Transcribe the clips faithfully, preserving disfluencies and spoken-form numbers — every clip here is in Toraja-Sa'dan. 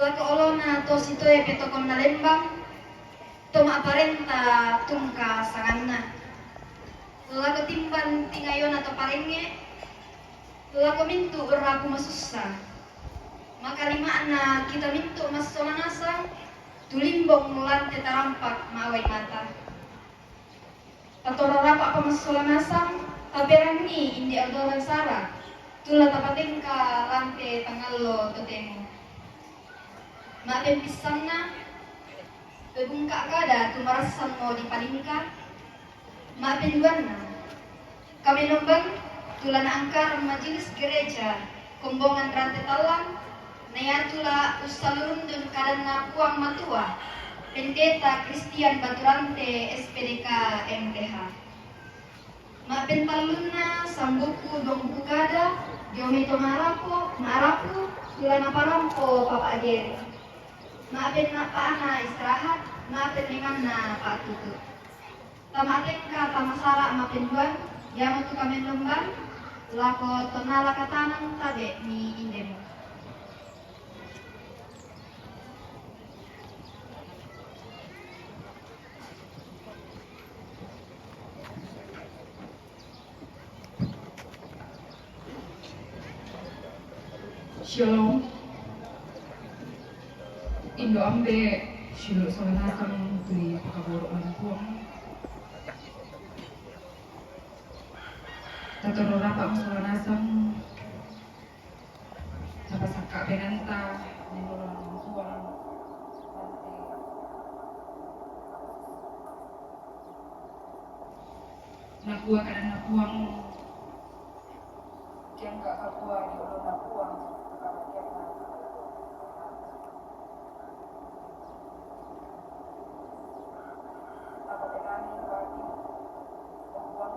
Lako olona to sitoe pe to konna lembang, to ma'parenta tungka sanganna. Lako timban tingayona to parengnge', lako mintu' rapu masussa. Makalima'na kita mintu' massola nasang, tu limbong lante tarampak ma'awai mata. Tatorarapa'pa massola nasang, taperangii inde' odorang sara, tu la tapatengka lante tangallo totemo. Ma'pempissanna, pebungka' kada tu marassanmo dipalingka. Ma'penduanna, kamennombang tu la naangkarang Majelis Gereja Kombongan Rante Tallang, na iatu la ussalurundun kadanNa Puang Matua, Pendeta Christian Baturante, S P D K, M T H. Ma'pentallunna, sambuku duang buku kada dio mai to ma'rapo, ma'rapu, tu la naparampo Papa Gere. Ma'penna'pa'na istirahat, ma'pennimanna pa'tutu'. Tamatengka tamasara' ma'penduan, iamotu kamennombang, lako tonnala katanang tabe' mi indemu. Shalom. Indo' Ambe', siulu' sola nasang tu dipakaboro' man Puang. Tatorarapa' sola nasang, napasakka' penanta, menurun Puang. Nakua kadanNa Puang, Kiangka' kapua ri oloNa Puang, kapadianna. Apa tenani bagi Puang.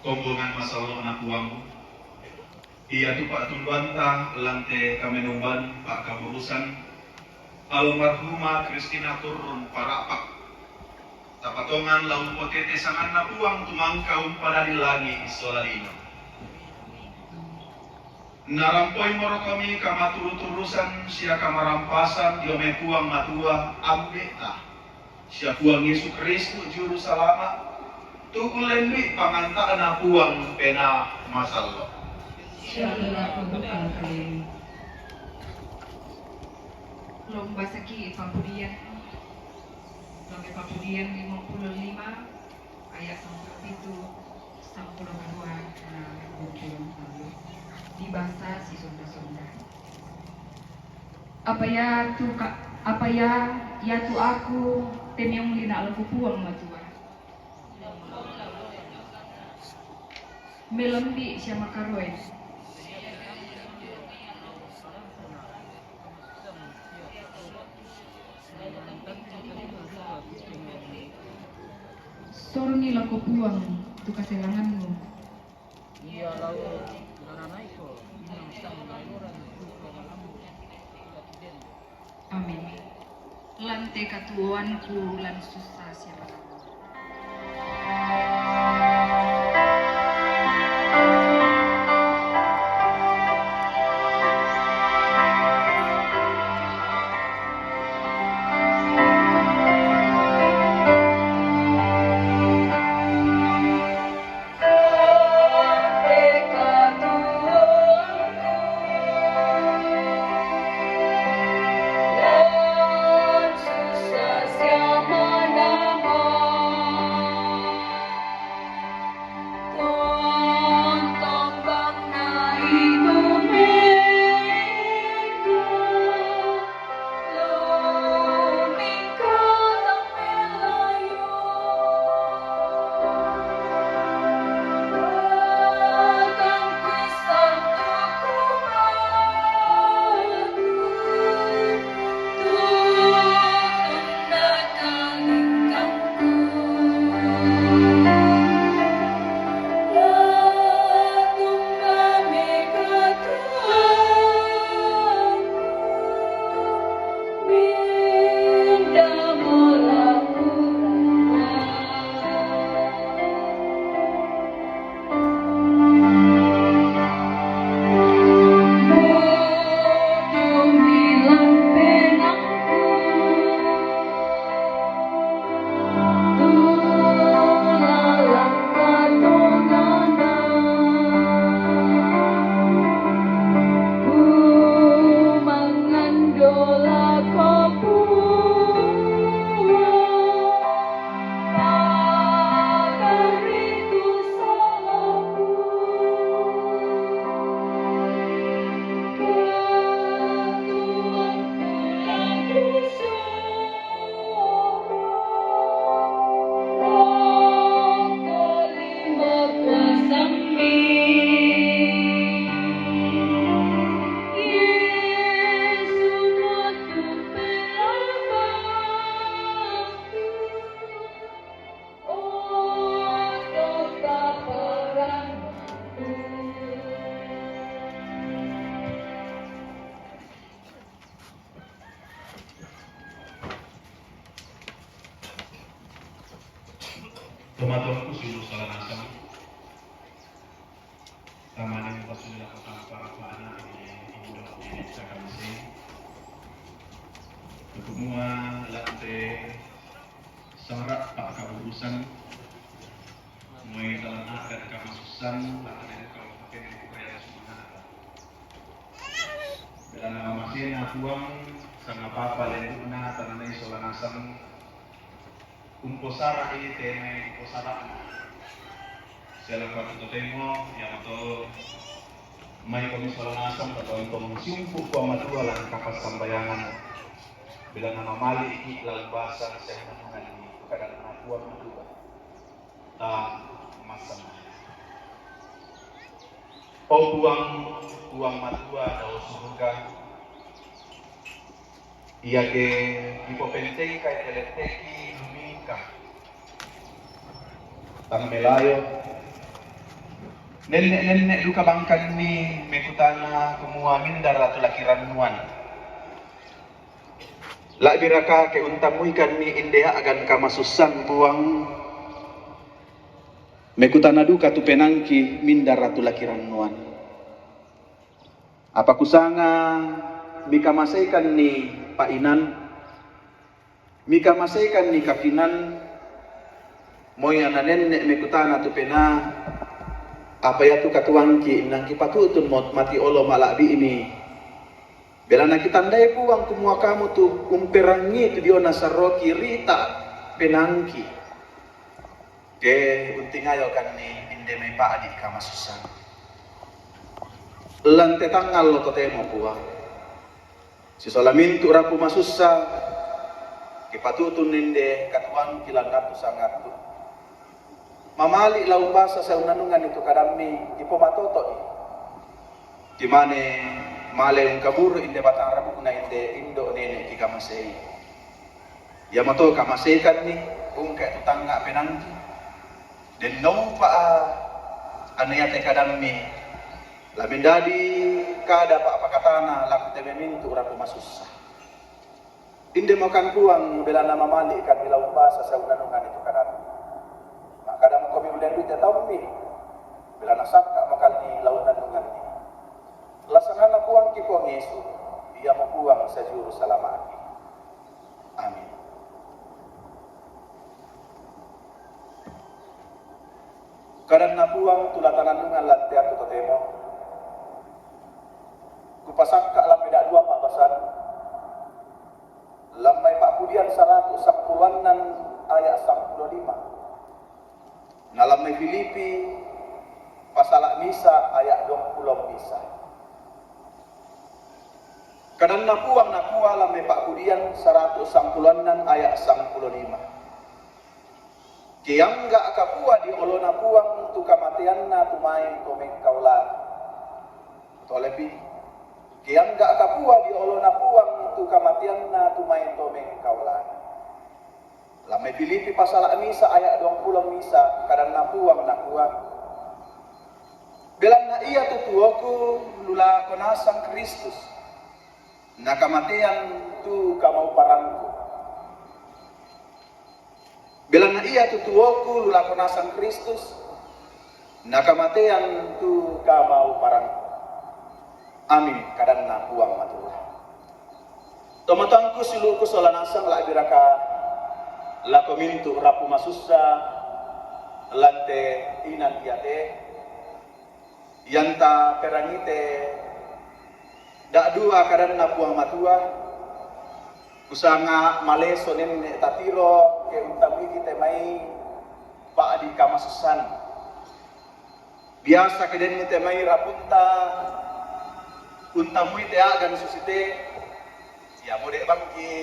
Kombongan masallo'na Puang. Iatu pa'tunduanta lan te kamenomban pa'kaburusan almarhuma Kristina Turrung Para'pak. Tapatongan la umpotete sanganNa Puang tu mangka umpadadi langi' sola lino. Narampoimoro kami kamaturu-turusan sia kamarampasan dio mai Puang Matua, Ambe'ta, sia Puang Yesu Kristus, Juru Salama', tu ullendui panganta'na Puang Penaa Masallo'. Sia lako buka kalemu. Lomba saki papudian. Lomba papudian lima puluh lima, ayat sampulu pitu, sampulu dua, na dua puluh tolu. Di basa sisonda-sonda. Apa iatu ka-, apa ia, iatu aku te meong lino lako Puang Matua. Melambi' sia makaroe. Sorongi lako Puang tu kaselanganmu. Ia lao garanaiko, inang sang laoran tu pangalamu. Amin. Lan te katuoanku lan sussa sia malamma. Tomatuangku, siulu' sola nasang. Tamane mupasuli lako tampa' rapa'na, indo' Sakamasei. Kumua lan te sara' pa'kaburusan, moi dalam adat kamasussan, lan te kau pakai buka ya sumanga'ta. Belanna mamasena Puang, sangapa-apa lendu'na tananai sola nasang, umposara'i te mai umposara'na. Sia lako tu totemo, iamoto maikomi sola nasang tatontong siumpu' Puang Matua lan kapassambayangan. Belanna mamali'ki' lan basa sia manunganni kadanNa Puang Matua. Ta massambayang. O Puang, Puang Matua dao suruga, iake kipopentengkai te letteki lumingka, tang melayo, Nenne'-nenne' duka bangkanni mekutana kumua mindara tu la kirannuan. La'biraka ke untammuikanni inde a'gan kamasussan Puang, mekutana duka tu penaangki mindara tu la kirannuan. Apa kusanga mikamaseikanni pa'inan, mikamaseikanni kapinan, moi ana nenne' mekutana tu penaa, apa iatu katuoangki inang kipatu'tun mo-, mati olo mala'bi'mi. Belanna kitandai Puang kumua kamu tu umperangii tu diona sarroki rita penaangki. Ke untingayokanni inde mai pa'di kamasussan. Lante tangngallo totemo Puang. Sisola mintu' rapu masussa, kipatu'tun inde katuoangki lan attu sangattu. Mamali' la umbasa saunganunganni tu kadammi, kipomatoto'i. Timane male ungkaburu inde batang rabu'na inde indo' nene' kikamasei. Iamoto kamaseikanni, ungka tu tangnga' penaangki. Den naupa'a anne iate kadammi, la mendadi kada pa'pakatana la kuteme mintu' rapu masussa. Inde mokan Puang, belanna mamali'kanni la umbasa saunganunganni tu kadammi. Ma'kada mokomi ulle ri te taummi, belanna sakka' mokanni la unnannunganni. La sanganna Puangki Puang Yesu, iamo Puang sajuru salama'ki. Amin. Kadanna Puang tu la tanannungang lan teatu totemo. Kupasakka' lamme da'dua pa'basan, lammai Pa'pudian saratu' sampulo annan aya' sampulo lima. Na lammai Filipi pasala' misa aya' duangpulo misa. Kadanna Puang nakua lammai Pa'pudian saratu' sampulo annan aya' sampulo lima. Keangga' kapua dio olona Puang tu kamateanna tu mai to mengkaola. Tolepi. Keangga' kapua dio olona Puang tu kamateanna tu mai to mengkaola. Lammai Filipi pasala' misa aya' duangpulo misa, kadanna Puang nakua, belanna iatu tuoku lu lako nasang Kristus, na kamatean tu kamauparangku. Belanna iatu tuoku lu lako nasang Kristus, na kamatean tu kamauparangku. Amin, kadanna Puang Matua. Tomatoangku siulu'ku sola nasang, la'biraka lako mintu' rapu masussa lan te inan iate, ianta perangite da'dua kadanna Puang Matua, kusanga maleso nenne' tatiro ke untammuiki te mai pa'di kamasussan. Biasa ke denni te mai rapunta untammui te a'gan susite, iamo de' bangki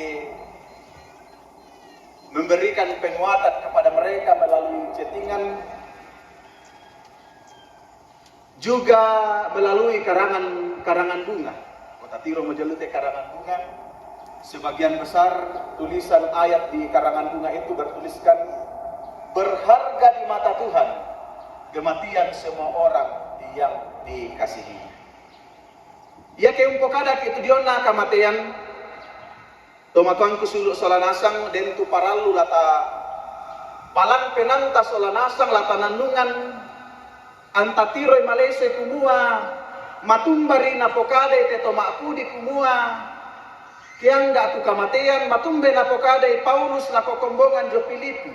memberikan penguatan kepada mereka melalui chattingan, juga melalui karangan, karangan bunga. Ko tatiro mo jolo te karangan bunga, sebagian besar tulisan ayat di karangan bunga itu bertuliskan, "Berharga di mata Tuhan kematian semua orang yang dikasihi." Iake umpokadaki tu diona kamatean, tomatoangku siulu' sola nasang, den tu parallu la tapalang penaanta sola nasang, la tanannungan, anta tiroi malesoi kumua, matumbai napokadai te to ma'pudi kumua, keangga' tu kamatean, matumbai napokadai Paulus lako kombongan dio Filipi.